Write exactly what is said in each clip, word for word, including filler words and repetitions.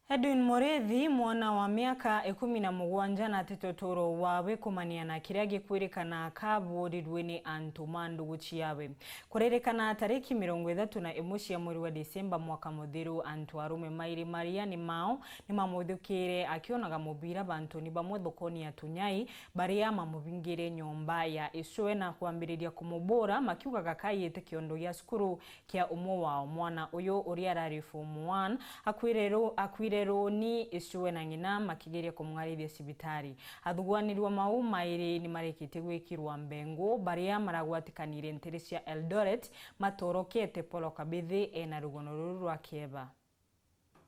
Edwin Muriithi, mwana wa miaka ikumi na mugwanja, na atete uturo wawe kumania na kiria gikwirikana kabuurirue ni antu ma ndugu ciawe. Kuririkana tariki mirongo ithatu na imwe cia mweri wa Disemba mwaka muthiru, antu arume mairi maria ni mao ni mamuthukiire akionaga mubira bantuni bamwe thokoni ya Tunyai, baria mamubingire nyomba ya icwe na kwambiriria kumubuura makiugaga kaiyite kiondo gia cukuru kia umwe wao. Mwana uyu uria arari form one akwire ru-, akwire ruuni icwe na ng'ina makigeria kumwarithia cibitari. Athuguanirua mau mairi ni marikitie gwikirwa mbengu, baria maragwatikanire ntere cia Eldoret matorokete. Paul Kabithi ena rugono ruru rwa kieba.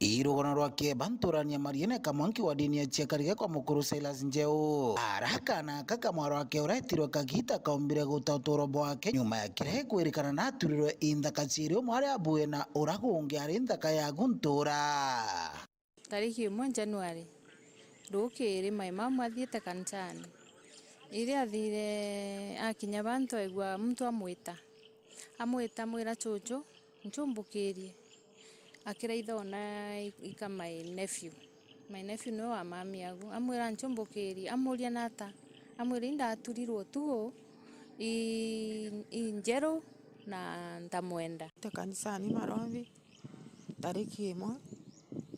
Ii rugono rwa kieba nturania Mariene Kamwanki wa dini ya Chiakariga kwa mukuru Silas Njeu. Ara kaana aka kamwaro ake uretirwe kagita kaumbire guta uturo bwake nyuma ya kiria gikwirikana na aturirwe i nthaka ciiri, umwe ari abue na ura gungi ari nthaka ya guntura. Tariki imwe January, rukiri, my mom athiite kanisani. Iria athire akinya bantu aigua muntu amwita. Amwita amwira, "Chuchu, nchumbukirie." Akiraitha ona i-, ika my nephew. My nephew niwe wa mami agu. Amwira, "Nchumbukirie." Amuria, "Nata?" Amwira, "Indaturirwe utugu, i, i njeru na ntamwenda." Te kanisani Marobi, tariki imwe,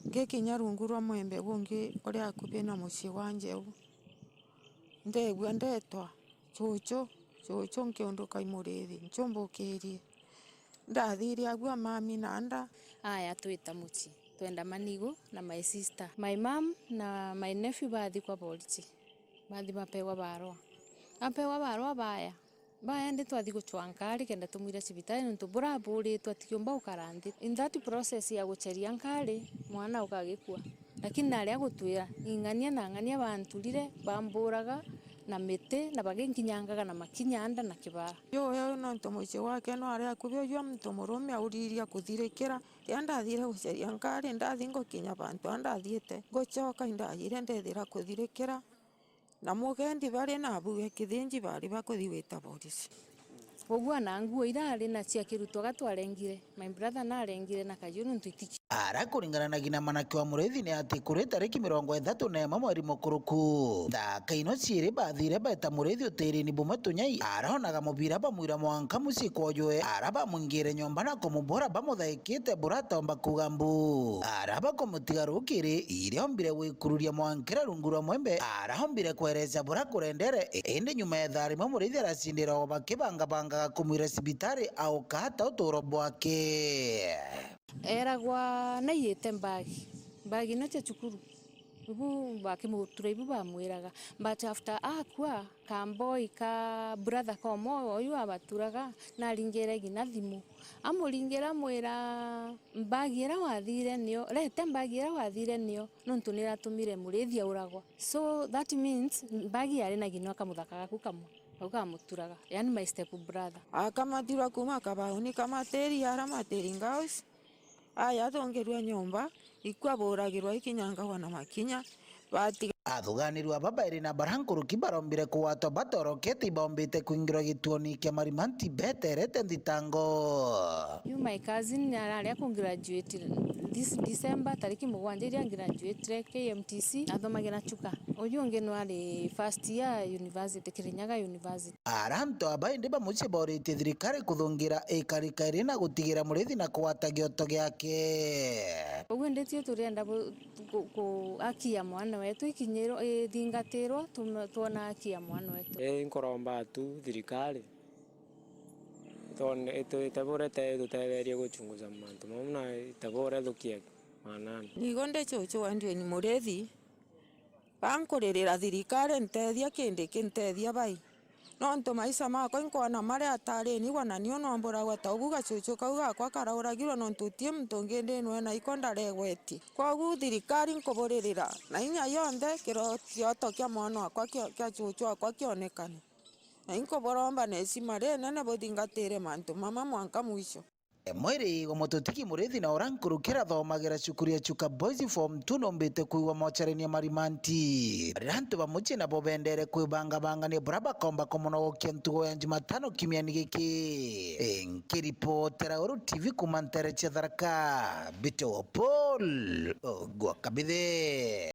ngikinya rungu rwa mwembe gungi uria akubi na mucii wa Njeu, ndegua ndetwa, "Chuchu, chuchu, nkiunduka i Muriithi, nchumbukirie." Ndathire agua mami na nda. Aya twita mucii, twenda manigu na my sister. My mom na my nephew bathi kwa borichi, bathi bapewa barua. Bapewa barua baya. Baya ndi twathi guchwa nkari kenda tumwira cibitari, nontu buraburitwe atikiumba gukara nthi. In that process ya gucheria nkari, mwana ukagikua. Lakini nari agutwira, ing'ania na ang'ania banturire, bamburaga na miti, na baginkinyangaga na makinya, nda na kibara. Uyu nontu mucii wake no ari akubi, uyu muntu murume auriria kuthirikira. Riria ndathire gucheria nkari, ndathi ngukinya bantu a ndathiite, nguchoka indajire ndethira kuthirikira. Na mugendi bari na abu e kithinji bari bakuthi gwita borisi. Uguo na nguo iria ari nacio akirutwaga twarengire, my brother narengire na kaju nontu itiki. Ara kuringana na ng'ina mwanake wa Muriithi ni ati kuri tariki mirongo ithatu na imwe mweri mukuruku, nthaka ino ciiri bathire baita Muriithi utiirini bumwe Tunyai, ara onaga mubira bamwira mwanka mucii kwojwe, ara bamwingire nyomba na kumubura bamuthaikite bura atomba kuuga mbu. Ara bakumutiga rukiri, iria ombire gwikururia mwankira rungu rwa mwembe, ara ombire kwereca bura kurendere, indi nyuma ya ithaa rimwe Muriithi aracindira o bakibangabangaga kumwira cibitari auka ata uturo bwake. Eragwa naiyite mbagi, mbagi ino cia cukuru, ibu bakimutura ibu bamwiraga, but after akua, kamboi ka brother ka umwe uyu abaturaga, naringire ng'ina thimu. Amuringira amwira, "Mbagi iria wathire nio, rete mbagi iria wathire nio, nontu niratumire Muriithi auragwa." So that means mbagi yari na ng'ina kamuthaka gaku kamwe, gau kamuturaga, yani my step brother. Akamatirwa kuma kabauni ka Matiri, ara Matiri Girls. Aya athungirwe nyomba, ikua buragirwa ikinyangagwa na makinya, batiga. Athuganirua aba bairi na bara nkuruki barombire kugwatwa batorokete, ibaombite kwingirwa gituoni kia Marimanti beterete nthitango. You my cousin arari aku graduate this December, tariki mugwanja iria graduate K M T C, athomagira Chuka. Uyu ungi nwari first year university, Kirinyaga University. Ara antu aba indi ba mucii boritie thirikari kuthungira ikarika iri na gutigira Muriithi na kugwata gioto giake. Uguo indi tio turienda bu-, ku-, ku-, haki ya mwana wetu ikinyirwo, ithingatirwo, tum-, twona haki ya mwana wetu. Ii, nkuromba tu thirikari itone-, itu-, itabure te-, itutetherie guchunguza mantu mau na itabure thukia mwanana. Nigo ndi chuchu wa Edwin Muriithi. Bankuririra thirikari, ntethia kindi kintethia bai. Nontu maisha makwa inkwona mari atarini, igwa na niu nomburagwa ta ubu gachuchu kau gakwa karauragirwe, nontu uti muntu ungi ndi nwe na iko ndaregwetie. Kwogu thirikari nkuburirira na inya yonthe, kiro-, kioto kia mwana wakwa kio-, kia chuchu wakwa kionekane. Na inkuburomba na heshima rinene buthingatire mantu mama mwanka mwisho. Mwiri wa Mututigi Murithi na uria nkurukira athomagira cukuru ya Chuka Boys form two numbite kwigwa mochari-ini ya Marimanti. Riria antu ba mucii nabo bendere kwibangabangania buria bakomba kumunogokia ntugo ya Jumatano kiumia-ini giki. Nkiripotera Uru T V kuuma ntere cia Tharaka, Mbite wa Paul Ogwa Kabithe.